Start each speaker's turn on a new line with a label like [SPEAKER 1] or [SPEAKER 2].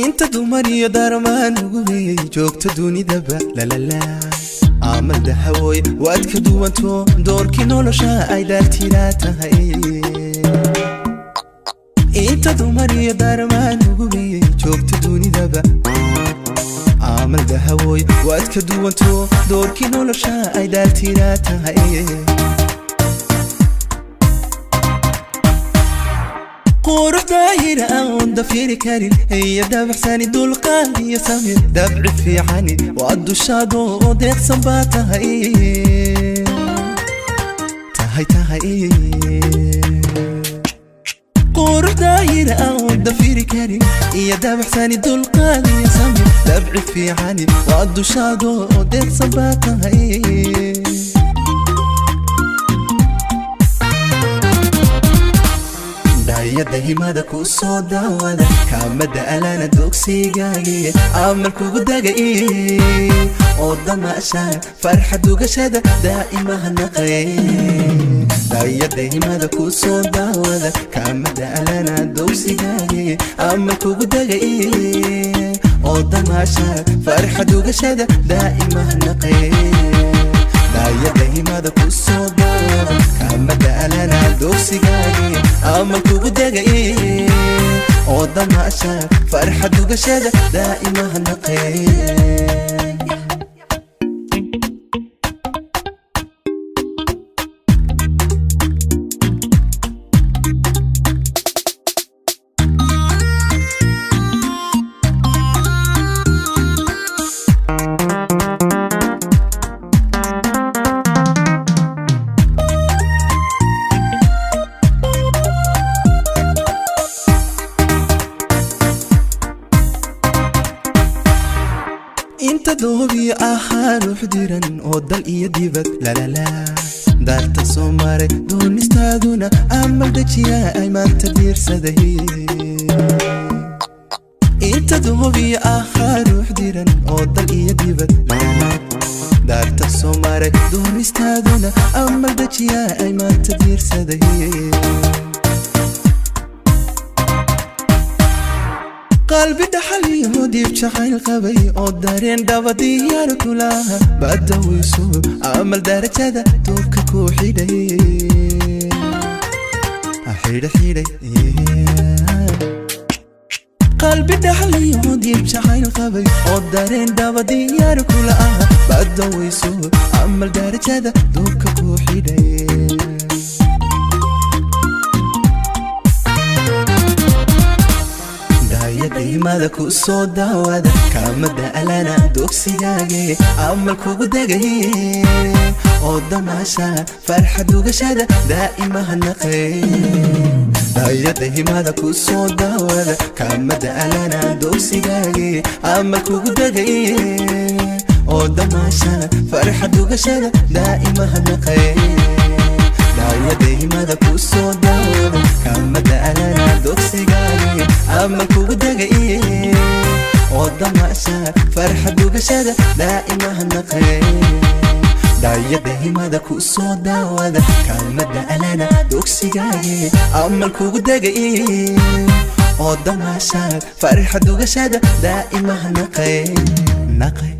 [SPEAKER 1] Inta dumar iyo darmaan ugu weeyay joogta dunidaba lalala amal dahawoy waad ka duwanto doorkii nolosha ay daartiraa tahay. Inta dumar iyo darmaan ugu weeyay joogta dunidaba amal dahawoy waad ka duwanto doorkii nolosha ay daartiraa tahay. Qurux daahir aan dafiri karin iyo dabaxsani dulqaad iyo samir dabci fiicani waa dushaado oo deeqsan baa tahay tahay tahay. Qurux daahir aan dafiri karin iyo dabaxsani dulqaad iyo samir dabci fiicani waa dushaado oo deeqsan baa tahay. Daayada himada ku soo daawada kaamada alana dugsigaagii amal kugu dagay oo damaasha farxad ugashada daa'imaha naqay. Daayada himada ku soo daawada kaamada alana dugsigaagii amal kugu dagay oo damaasha farxad ugashada daa'imaha naqay. Daayada himada ku soo daawada kaamada alana dugsigaagii amal kugu dagay oo damaasha farxad ugashada daa'imaha naqay. Inta doobiyo ahaa ruux diran oo dal iyo dibad lalala daarta soo maray doonistaaduna amal dejiya ay maanta diirsaday. Inta doobiyo ahaa ruux diran oo dal iyo dibad lalala daarta soo maray doonistaaduna amal dejiya ay maanta diirsaday. Qalbi dhaxal iyo diib jacayl qabay oo dareen dhaba diyaar kulaha badaweyso amal darajada duubka ku xidhay xidha xidhay. Qalbi dhaxal iyo diib jacayl qabay oo dareen dhaba diyaar kulaha badaweyso amal darajada duubka ku xidhay. Daayada himada ku soo daawada kaamada alana dugsigaagii amal kugu dagay oo damaasha farxad ugashada daa'imaha naqay. Daayada himada ku soo daawada kaamada alana dugsigaagii amal kugu dagay oo damaasha farxad ugashada daa'imaha naqay. Daayada himada ku soo daawada kaamada alana dugsigaagii amal kugu dagay oo damaasha farxad ugashada daa'imaha naqay. Daayada himada ku soo daawada kaamada alana dugsigaagii amal kugu dagay oo damaasha farxad ugashada daa'imaha naqay naqay.